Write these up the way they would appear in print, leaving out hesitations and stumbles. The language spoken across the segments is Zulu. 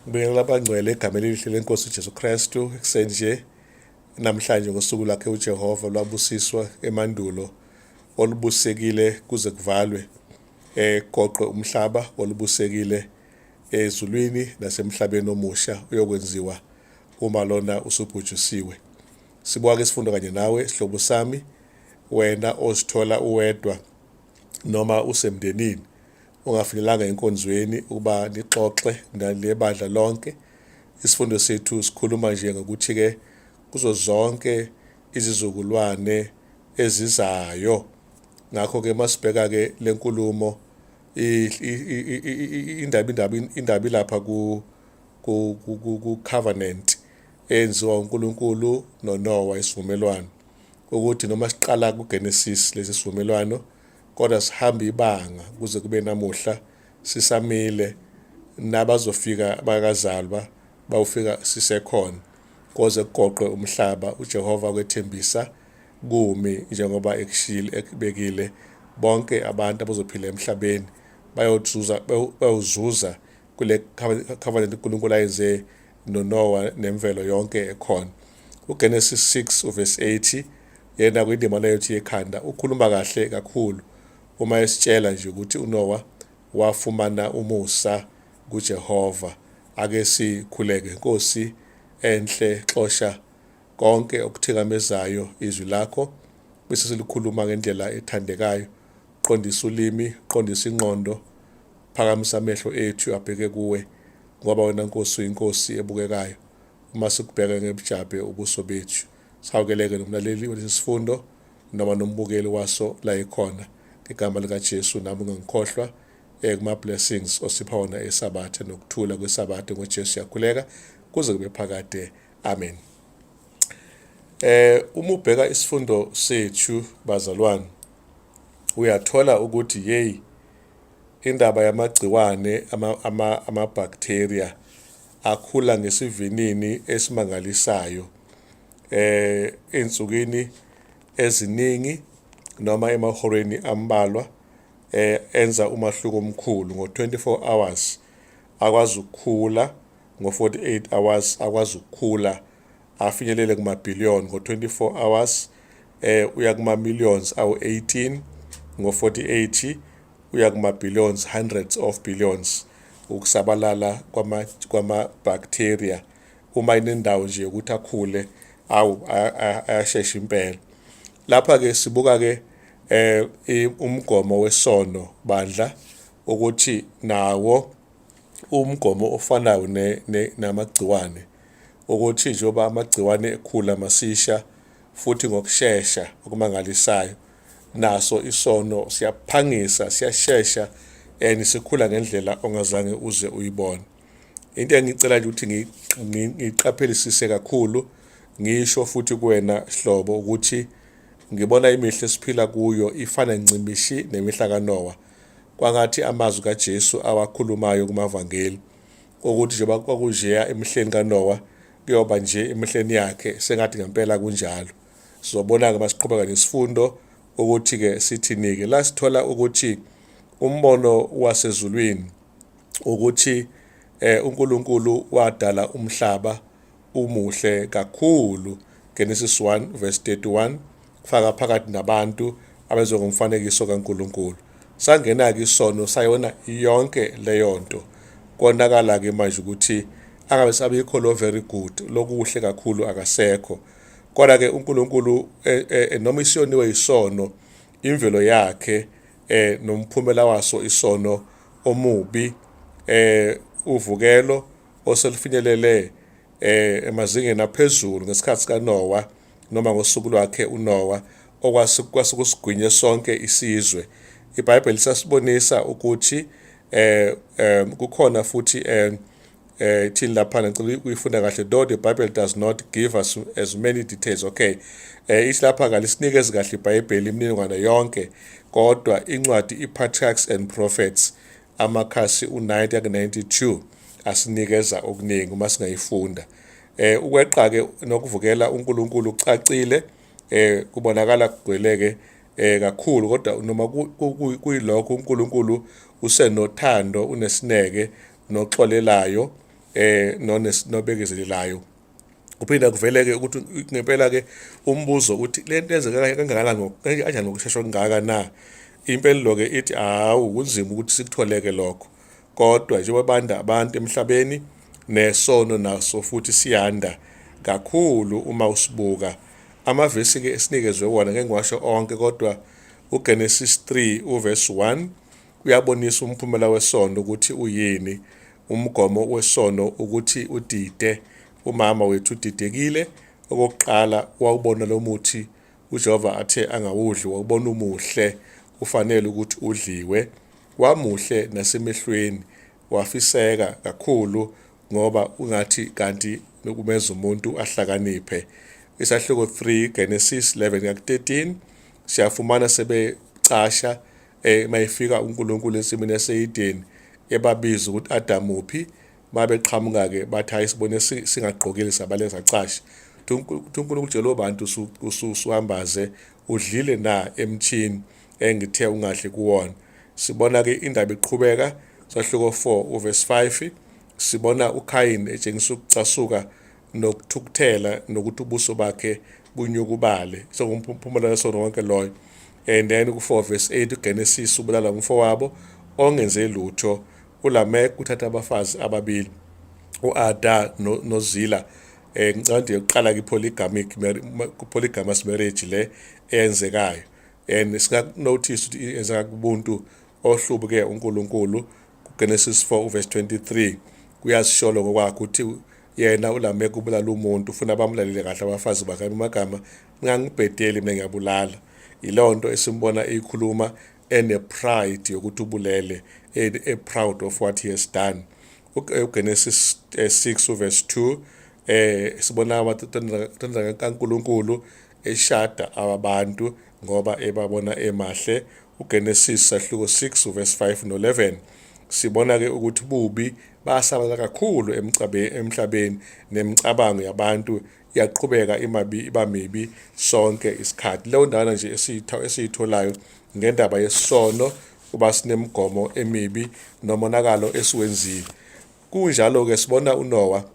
Ngibingelela abangcwele egameni elihle lenkosi uJesu Kristu ekuseni nje namhlanje ngosuku lwakhe uJehova lwabusiswa emandulo olubusekile kuze kuvalwe egoqwe umhlaba olubusekile ezulwini nasemhlabeni omusha uyokwenziwa uma lona usubhujisiwe. Sibuka ke isifundo kanye nawe sihlobo sami wena ozithola uwedwa noma usemndenini ungafinyelanga enkonzweni ukuba nixoxe nalebandla lonke. Isifundo sethu sikhuluma nje ngokuthi-ke kuzo zonke izizukulwane ezizayo. Ngakho-ke masibheka-ke le nkulumo indaba indaba indaba ilapha ku ku covenant eyenziwa uNkulunkulu noNowa isivumelwano ukuthi noma siqala kuGenesis lesi sivumelwano kodwa sihamba ibanga kuze kube namuhla sisamile nabazofika bakazalwa bawufika sisekhona koze kugoqwe umhlaba uJehova kwethembisa kumi njengoba ekushilo ekubekile bonke abantu abazophila emhlabeni bayozuza bayozuza kule covenant uNkulunkulu ayenze noNowa nemvelo yonke ekhona. UGenesis 6 uverse 80 yena kwindima leyo ethi yekhanda ukhuluma kahle kakhulu uma esitshela nje ukuthi uNowa wafumana umusa kuJehova. Ake sikhuleke. Nkosi enhle, xosha konke okuthikamezayo izwi lakho bese silikhuluma ngendlela ethandekayo. Qondisa ulimi, qondisa ingqondo, phakamisa amehlo ethu abheke kuwe ngoba wena Nkosi uyinkosi ebukekayo. Uma sikubheka ngebujabhe ubuso bethu. Sihawukeleke nomlaleli walesi sifundo noma nombukeli waso la ekhona. Ngegama likaJesu nami ungangikhohlwa kuma-blessings osipha wona eSabatha nokuthula kweSabatha ngoJesu siyakhuleka kuze kube phakade. Amen. Uma ubheka isifundo sethu bazalwane uyathola ukuthi hey indaba yamagciwane ama-bacteria akhula ngesivinini esimangalisayo ey'nsukwini eziningi noma emahoreni ambalwa enza umahluko omkhulu ngo-24 hours akwazi ukukhula ngo-48 hours akwazi ukukhula afinyelele kuma-billion ngo-24 hours uya kuma-millions awu-18 ngo-48 uya kuma-billions, hundreds of billions ukusabalala kwama-bacteria uma inendawo nje yokuthi akhule awu ayashesha impela. Lapha-ke sibuka-ke umgomo wesono bandla ukuthi nawo umgomo ofanayo namagciwane ukuthi njengoba amagciwane ekhula masisha futhi ngokushesha okumangalisayo naso isono siyaphangisa siyashesha and sikhula ngendlela ongazange uze uyibone. Into engicela nje ukuthi ngiqaphelisise kakhulu ngisho futhi kuwena hlobo ukuthi ngibona imihla esiphila kuyo ifana ncimishi nemihla kaNowa. Kwangathi amazwi kaJesu awakhulumayo kumavangeli ukuthi njengoba kwakunjeya emihleni kaNowa kuyoba nje emihleni yakhe sengathi ngempela kunjalo. Sizobona-ke masiqhubeka nesifundo ukuthi-ke sithini-ke. La sithola ukuthi umbono wasezulwini ukuthi uNkulunkulu wadala umhlaba umuhle kakhulu. Genesis 1 verse 31 faka phakathi nabantu abezwe ngomfanekiso kaNkulunkulu. Sangena-ke isono sayona yonke leyo nto. Konakala-ke manje ukuthi angabe sabikho lo very good lokuhle kakhulu akasekho. Kodwa-ke uNkulunkulu noma isiyoniwe isono imvelo yakhe nomphumela waso isono omubi uvukelo oselufinyelele emazingeni aphezulu ngesikhathi sikaNowa noma ngosuku lwakhe uNowa okwase kusigwinye sonke isizwe. IBhayibheli lisasibonisa ukuthi kukhona futhi thini lapha ngicela ukuyifunda kahle though the Bible does not give us as many details. Okay, ithi lapha kalisinikezi kahle iBhayibheli imininingwane yonke kodwa incwadi iPatriarchs and Prophets amakhasi u90 ku92 asinikeza okuningi uma singayifunda. Ukweqa ke nokuvukela uNkulunkulu kucacile, kubonakala kugcweleke kakhulu kodwa noma kuyilokho uNkulunkulu usenothando unesineke noxolelayo. nobekezelelayo. Kuphinda kuvele-ke ukuthi ngempela-ke umbuzo ukuthi le nto yenzeka kangakanani, kanjani ngokushesha okungaka na? Impendulo-ke ithi hawu, kunzima ukuthi sikutholeke lokho, kodwa njengoba banda abantu emhlabeni nesono naso futhi siyanda kakhulu uma usibuka. Amavesi-ke esinikezwe wona ngeke ngiwasho onke, kodwa uGenesis 3 uverse 1 uyabonisa umphumela wesono ukuthi uyini. Umgomo wesono ukuthi udide. Umama wethu udidekile. Okokuqala wawubona lo muthi uJehova athe angawudli, wawubona umuhle, ufanele ukuthi udliwe. Wamuhle nasemehlweni, wafiseka kakhulu ngoba ungathi kanti nokumenza umuntu ahlakaniphe. Isahluko 3 Genesis 11 ka-13 siyafumana sebecasha mayefika uNkulunkulu ensimini yaseYideni ebabiza ukuthi Adam uphi, mabeqhamuka-ke bathi hayi, sibone singagqokile sabaleka sacasha. Uthi uNkulunkulu tshela bantu usuhambaze udlile na emthini engithe ungadli kuwona. Sibona-ke indaba iqhubeka, sahluko 4 uverse 5 sibona uKhayini etshengisa ukucasuka nokuthukuthela nokuthi ubuso bakhe bunyukubale, sengumphumela wesono wonke loyo. And then ku-4 verse 8 uGenesis ubulala umfowabo ongenze lutho. ULamek uthatha abafazi ababili, u-Ada noZila. Ngicabanga ukuthi yokuqala ki-polygamic polygamous marriage le eyenzekayo, and singakunotice ukuthi yenzeka kubuntu ohlubuke uNkulunkulu. KuGenesis 4 uverse 23 kuyasisholo ngokwakhe ukuthi yena uLamek ubulala umuntu, ufuna bamlalele kahle abafazi bakhe amagama, ningangibhedeli mina ngiyabulala. Yileyo nto esimbona ikhuluma ene-pride yokuthi ubulele, e-proud of what he has done. UGenesis 6 uverse 2 sibona amadodana kaNkulunkulu eshada ababantu ngoba ebabona emahle. UGenesis sahluko 6 uverse 5 no-11 sibona ke ukuthi bubi basabalala kakhulu emhlabeni, nemicabango yabantu iyaqhubeka imabi iba mibi sonke isikhathi. Leyo ndawana nje esiyitholayo ngendaba yesono, kuba sinemigomo emibi nomonakalo esiwenzile. Kunjalo-ke sibona uNowa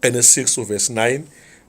ene-6 uverse 9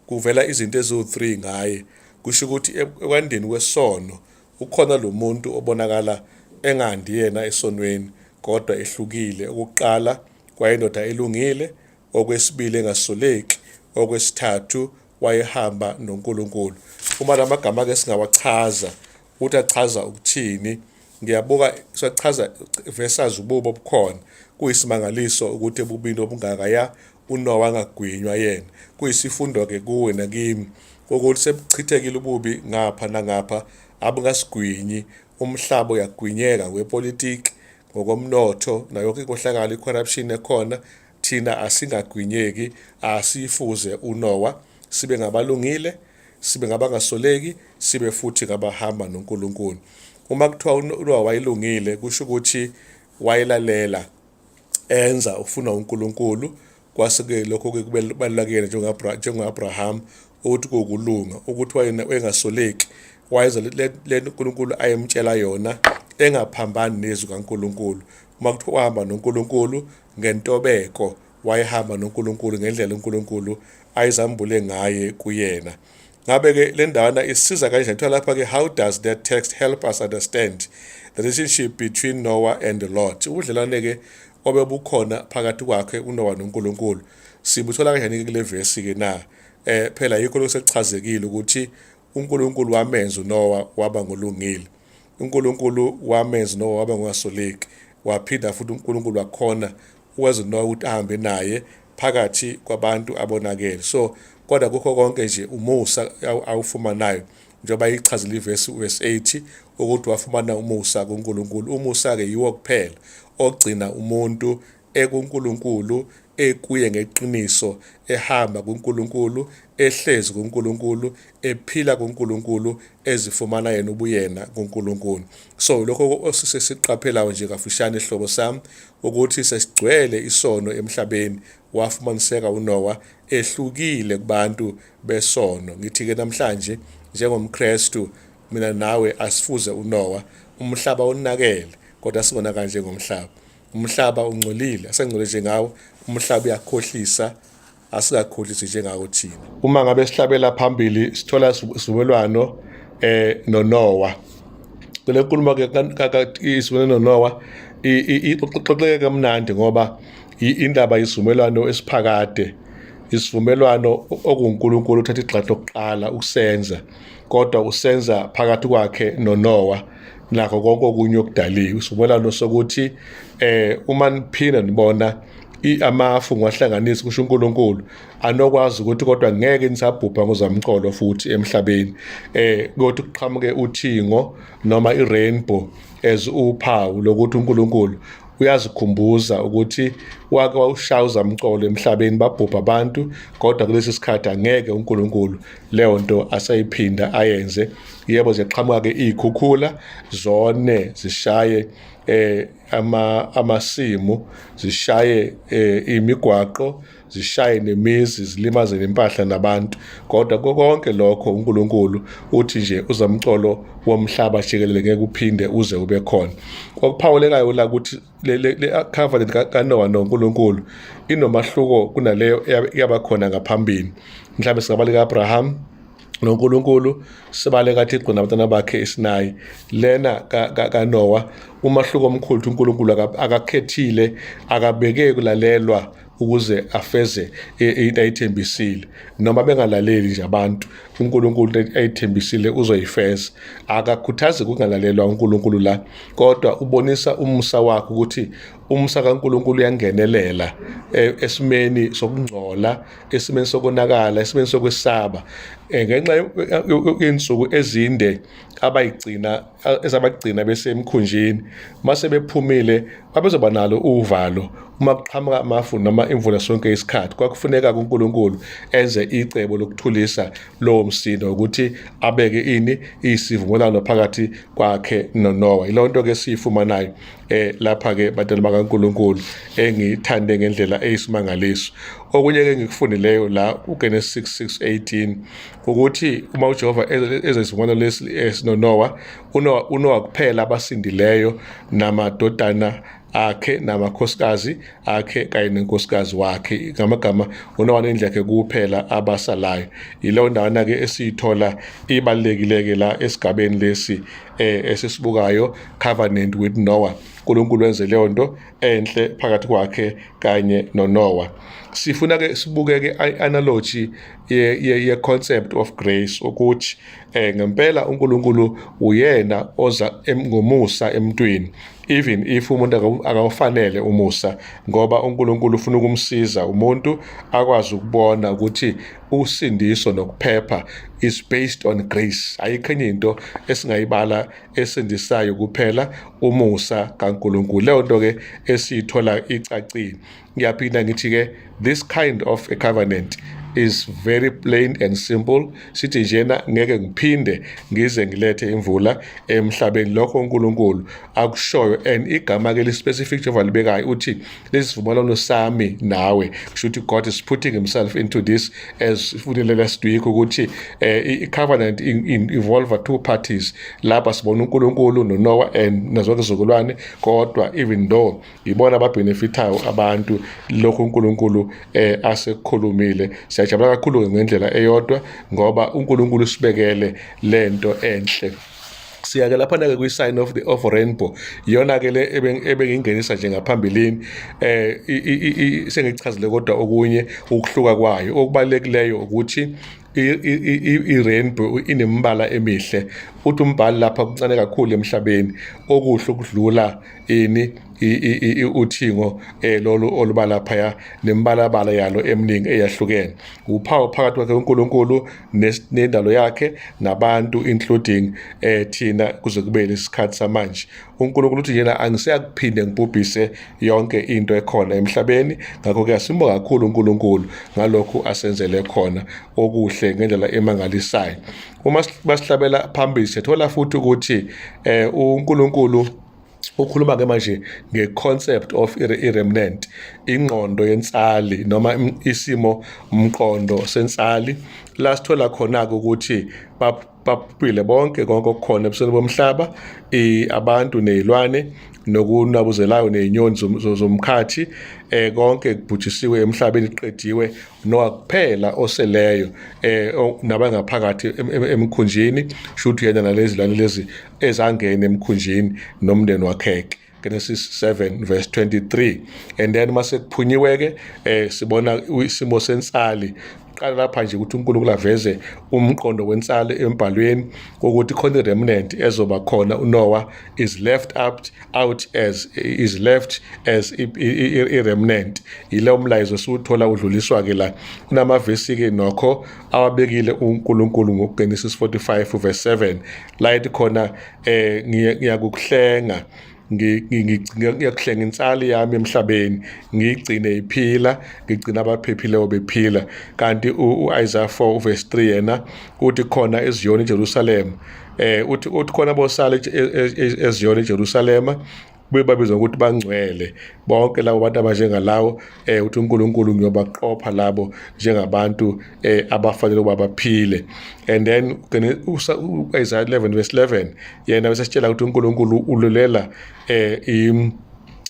kuvela izinto eziwu-3 ngaye, kusho ukuthi ekwandeni kwesono ukhona lo muntu obonakala engandi yena esonweni kodwa ehlukile. Okokuqala kwayindoda elungile, okwesibili engasoleki, okwesithathu wayehamba noNkulunkulu. Uma lamagama ke singawachaza ukuthi achaza ukuthini, ngiyabuka sachaza versus ububi obukhona. Kuyisimangaliso ukuthi ebubini obungakaya uNowa angagwinywa yena. Kuyisifundo-ke kuwe nakimi ukuthi sebuchithekile ububi ngapha nangapha, abungasigwinyi. Umhlaba uyagwinyeka ngokwepolitiki, ngokomnotho, nayo yonke inkohlakalo, i-corruption ekhona. Thina asingagwinyeki, asifuze uNowa, sibe ngabalungile, sibe ngabangasoleki, sibe futhi ngabahamba noNkulunkulu. Uma kuthiwa uNowa wayelungile, kusho ukuthi wayelalela, enza ufuna uNkulunkulu. Kwase-ke lokho-ke kubalulekile njengo-Abraham ukuthi kuwukulunga, ukuthi wayengasoleki, wayenza le nto uNkulunkulu ayemtshela yona, engaphambani nezwi kaNkulunkulu. Uma kuthiwa wahamba noNkulunkulu ngentobeko, wayehamba noNkulunkulu ngendlela uNkulunkulu ayizambule ngaye kuyena. Ngabe-ke le ndawana isiza kanjani? Kuthiwa lapha-ke, how does that text help us understand the relationship between Noah and the Lord? Ubudlelwane-ke obebukhona phakathi kwakhe uNoah noNkulunkulu sibuthola kanjani-ke kule vesi-ke na? Phela yikho lokhu sekuchazekile ukuthi uNkulunkulu wamenza uNoah waba ngolungile. uNkulunkulu wamenza uNoah waba ngongasoleki. Waphinda futhi uNkulunkulu wakhona ukwenza uNoah ukuthi ahambe naye phakathi kwabantu abonakele. So kodwa kukho konke nje umusa awufumanayo, njengoba ichazile ivesi verse 8 ukuthi wafumana umusa kuNkulunkulu. Umusa-ke yiwo kuphela ogcina umuntu ekuNkulunkulu, ekuye ngeqiniso, ehamba kuNkulunkulu, ehlezi kuNkulunkulu, ephila kuNkulunkulu, ezifumana yena ubuyena kuNkulunkulu. So lokho osisiqaphelayo nje kafushane, hlobo sami, ukuthi sesigcwele isono emhlabeni, wafumaniseka uNowa ehlukile kubantu besono. Ngithi-ke namhlanje njengomKristu, mina nawe asifuze uNowa. Umhlaba unakele, kodwa singonakali njengomhlaba. Umhlaba ungcolile, asengcole njengawo, umhlaba uyakhohlisa, asingakhohlisi njengawo thina. Uma ngabe sihlabela phambili sithola isivumelwano noNoah. Kule nkulumo ke isivumelwano noNoah ixoxeke kamnandi ngoba indaba yisivumelwano esiphakade, isivumelwano okuNkulunkulu uthatha igxathu lokuqala ukusenza, kodwa usenza phakathi kwakhe noNoah nakho konke okunye okudaliwe. Isivumelwano sokuthi uma niphinda nibona amafu ngiwahlanganisa, kusho uNkulunkulu, anokwazi ukuthi kodwa ngeke nisabhubha ngozamcolo futhi emhlabeni. Kuyothi kuqhamuke uthingo noma i-rainbow as uphawu lokuthi uNkulunkulu uyazikhumbuza ukuthi wake wawushaya uzamcolo emhlabeni, babhubha abantu, kodwa kulesi sikhathi angeke uNkulunkulu leyo nto asayiphinda ayenze. Yebo, ziyaqhamuka-ke iy'khukhula zone zishaye amasimu, zishaye imigwaqo, zishaye nemizi, zilimaze nempahla nabantu, kodwa konke lokho uNkulunkulu uthi nje uzamcolo womhlaba jikelele ngeke uphinde uze ube khona. Okuphawulekayo la ukuthi le covenant kaNoah noNkulunkulu inomahluko kunaleyo yaba khona ngaphambili. Mhlawumbe singabala ka-Abraham noNkulunkulu, sibale kaThixo nabantwana bakhe eSinayi. Lena kaNoah umahluko omkhulu ukuthi uNkulunkulu akakhethile, akabeke kulalelwa ukuze afeze into ayithembisile. Noma bengalaleli nje abantu, uNkulunkulu into ayithembisile uzoyifeza. Akakhuthazi ukungalalelwa uNkulunkulu la, kodwa ubonisa umusa wakhe ukuthi umusa kaNkulunkulu uyangenelela esimeni sokungcola, esimeni sokonakala, esimeni sokwesaba, ngenxa yey'nsuku ezinde abayigcina ezabagcina besemkhunjini. Mase bephumile babezoba nalo uvalo uma kuqhamuka amafu noma imvula sonke isikhathi. Kwakufuneka kuNkulunkulu enze icebo lokuthulisa lowo msindo ukuthi abeke ini isivumelwano phakathi kwakhe noNoah. Yiloo nto ke siyifumanayo lapha ke bantwana bakaNkulunkulu, engithande ngendlela eyisimangaliso. Okunye ke ngikufundileyo la uGenesis 6:18 ukuthi uma uJehova eze isivumelwano lesi esinoNoah, uNoah kuphela abasindileyo namadodana akhe namakhosikazi akhe kanye nenkosikazi wakhe, ngamagama uNoah nendlu yakhe kuphela abasalayo. Yileyo ndawana ke esiyithola ibalulekile-ke la esigabeni lesi esisibukayo, covenant with Noah. uNkulunkulu wenze leyo nto enhle phakathi kwakhe kanye noNoah. Sifuna ke sibukeke i-analogy ye concept of grace, ukuthi ngempela uNkulunkulu uyena oza ngomusa emntwini, even if umuntu akawufanele umusa, ngoba uNkulunkulu ufuna ukumsiza umuntu akwazi ukubona ukuthi usindiso nokuphepha is based on grace. Ayikho enye into esingayibala esindisayo, kuphela umusa kaNkulunkulu. Leyo nto ke esiyithola icacile. Ngiyaphinda ngithi ke this kind of a covenant is very plain and simple. Sithi njena ngeke ngiphinde ngize ngilethe imvula emhlabeni, lokho uNkulunkulu akushoyo. And igama ke li-specific Jehova libekayo, uthi lesi sivumelwano sami nawe, kusho ukuthi God is putting himself into this, as sifundile last week ukuthi i-covenant involve two parties. Lapha sibona uNkulunkulu noNoah and nazonke izizukulwane, kodwa even though ibona ababenefithayo abantu lokhu uNkulunkulu asekukhulumile. Siyajabula kakhulu ngendlela eyodwa ngoba uNkulunkulu usibekele lento enhle. Siya-ke laphana-ke kwi-sign of rainbow, iyona-ke le ebengingenisa nje ngaphambilini, sengichazile, kodwa okunye ukuhluka kwayo okubalulekileyo ukuthi i-rainbow inemibala emihle. Uthi umbhali lapha kuncane kakhulu emhlabeni okuhle ukudlula ini uthingo lolu oluba laphaya nemibalabala yalo eminingi eyahlukene. Uphawu phakathi kwakhe uNkulunkulu nendalo yakhe nabantu, including thina kuze kube lesikhathi samanje. uNkulunkulu uthi yena angiseyakuphinde ngibhubhise yonke into ekhona emhlabeni. Ngakho-ke asimbonga kakhulu uNkulunkulu ngalokhu asenzele khona okuhle ngendlela emangalisayo. Uma basihlabela phambili sithola futhi ukuthi uNkulunkulu ukhuluma ke manje nge-concept of i-remnant, ingqondo yensali noma isimo mqondo sensali, la sithola khona-ke ukuthi Babhubhile bonke, konke okukhona ebusweni bomhlaba, abantu nezilwane nokunabuzelayo nezinyoni zomkhathi, konke kubhujisiwe emhlabeni, kuqediwe. Noah kuphela oseleyo, nabangaphakathi emkhunjini, shuthi yena nalezi lwane lezi ezangena emkhunjini nomndeni wakhe. Genesis 7 verse 23. And then mase kuphunyiwe ke, sibona isimo sensali qala lapha nje ukuthi uNkulunkulu aveze umqondo wensali embhalweni, ukuthi khona remnant ezoba khona. uNoah is left out as is left as i-remnant. Yile umlayezo siwuthola udluliswa ke la. Kunamavesi ke nokho awabekile uNkulunkulu ngoGenesis 45 verse 7, la ethi khona, "Ngiyakukuhlenga, ngiyakuhlenga insali yami emhlabeni, ngiyigcine iphila, ngigcina abaphephileyo bephila." Kanti u-Isaiah 4 verse 3 yena uthi khona eZiyoni eJerusalem, uthi khona bosala eZiyoni eJerusalema, buye babizwa ngokuthi bangcwele bonke labo bantu abanjengalawo. Uthi uNkulunkulu, "Ngiyobaqopha labo njengabantu abafanele ukuba baphile." And then u-Isaiah 11 verse 11 yena bese sitshela ukuthi uNkulunkulu ululela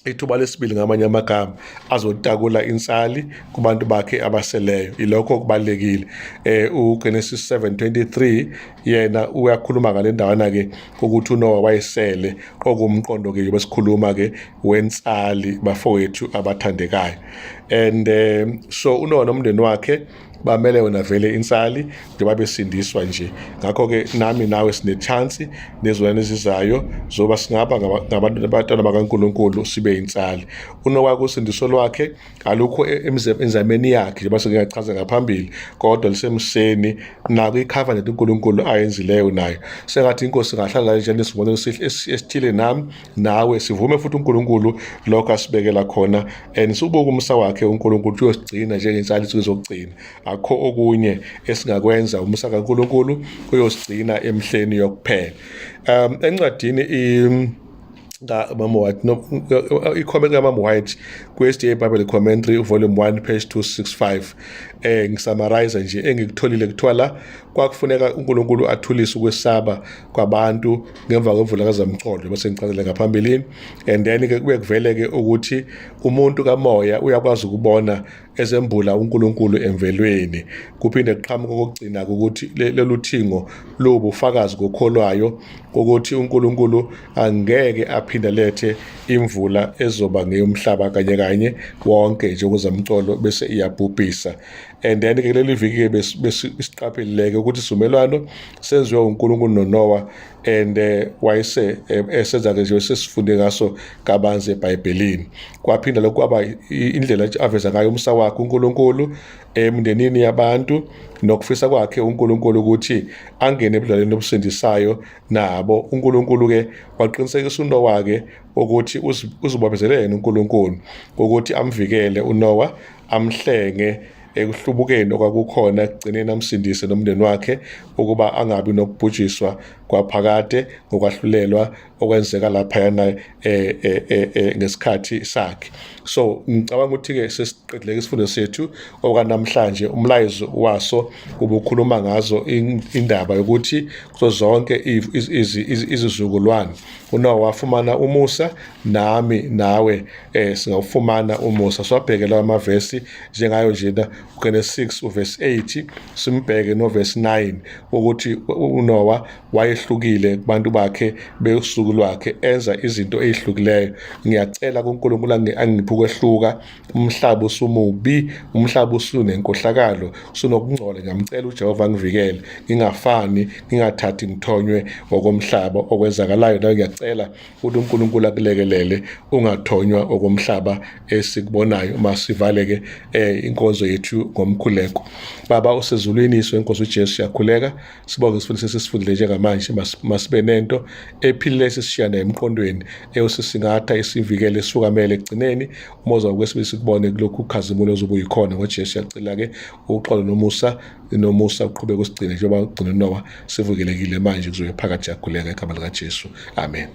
ithuba lesibili, ngamanye amagama azotakula insali kubantu bakhe abaseleyo. Ilokho okubalekile. uGenesis 7:23 yena uyakhuluma ngale ndawana ke ukuthi uNoah wayesele, okumqondo ke besikhuluma ke wensali, bafowethu abathandekayo. And so uNoah nomndeni wakhe bamele wona vele insali njengoba besindiswa nje. Ngakho-ke nami nawe sine-chance nezilwane ezizayo zoba singaba ngabantu, abantwana bakaNkulunkulu, sibe insali. UNowa kusindiso lwakhe alukho enzameni yakhe, njengoba sengingachaza ngaphambili, kodwa lisemseni nakwi-covenant uNkulunkulu ayenzileyo nayo. Sengathi inkosi ingahlala njengesibonelo esithile nami nawe, sivume futhi uNkulunkulu lokho asibekela khona and sibuke umusa wakhe uNkulunkulu uyosigcina njengensali insuku zokugcina. Akukho okunye esingakwenza, umusa kaNkulunkulu uyosigcina emhleni yokuphela. Encwadini ka Mama White, no, i-comment kaMama White ku-SDA Bible Commentary, volume 1, page 265, ngisummarize nje engikutholile. Kuthiwa la kwakufuneka uNkulunkulu athulise ukwesaba kwabantu ngemva kwemvula kazamcolo, bese ngichazele ngaphambilini. And then ke kube kuvele ke ukuthi umuntu kamoya uyakwazi ukubona ezembula uNkulunkulu emvelweni. Kuphinde kuqhamuka kokugcina ukuthi lolu thingo lubufakazi kokholwayo ukuthi uNkulunkulu angeke aphinde lethe imvula ezoba ngeyomhlaba kanye kanye wonke njengozamcolo bese iyabhubhisa. And then ke leli viki ke besiqaphelileke ukuthi isivumelwano senziwe uNkulunkulu noNoah and wayese esenza ke nje sesifunde ngaso kabanzi eBhayibhelini. Kwaphinda lokhu kwaba indlela aveza ngayo umusa wakhe uNkulunkulu emndenini yabantu nokufisa kwakhe uNkulunkulu ukuthi angene ebudlelwaneni obusindisayo nabo. uNkulunkulu ke waqinisekisa uNoah ke ukuthi uzibophezele yena uNkulunkulu ukuthi amvikele uNoah, amhlenge ekuhlubukeni okwakukhona, ekugcineni amsindise nomndeni wakhe ukuba angabi nokubhujiswa kwaphakade ngokwahlulelwa okwenzeka laphayana ngesikhathi sakhe. So ngicabanga ukuthi-ke sesiqedile isifundo sethu okwanamhlanje. Umlayezo waso ubukhuluma ngazo indaba yokuthi kuzo zonke izizukulwane uNowa wafumana umusa, nami nawe singawufumana umusa. Siwabheke lawa amavesi njengayo njena uGenesis 6 uverse 8, simbheke noverse 9 ukuthi uNowa wayehlukile kubantu bakhe besuku lwakhe, enza izinto ezihlukileyo. Ngiyacela kuNkulunkulu angiphe ukwehluka. Umhlaba usumubi, umhlaba usunenkohlakalo, usunokungcola. Ngiyamcela uJehova angivikele, ngingafani, ngingathathi ngithonywe okomhlaba okwenzakalayo. Nawe ngiyacela ukuthi uNkulunkulu akulekelele ungathonywa okomhlaba esikubonayo. Uma sivaleke inkonzo yethu ngomkhuleko. Baba osezulwini, izwe inkosi uJesu, siyakhuleka, sibonge isifundo sesifundile njengamanje. Masibe nento ephilile esisishiyana emqondweni eyosisingatha, isivikele, esifukamele ekugcineni uma uza kwesibili sikubone kulokhu ukhazimulo ozobe uyikhona ngoJesu. Siyacela-ke uxolo nomusa uqhubeke usigcine njengoba ugcine uNowa, sivukelekile manje kuzobe phakathi. Siyakhuleka egameni likaJesu, amen.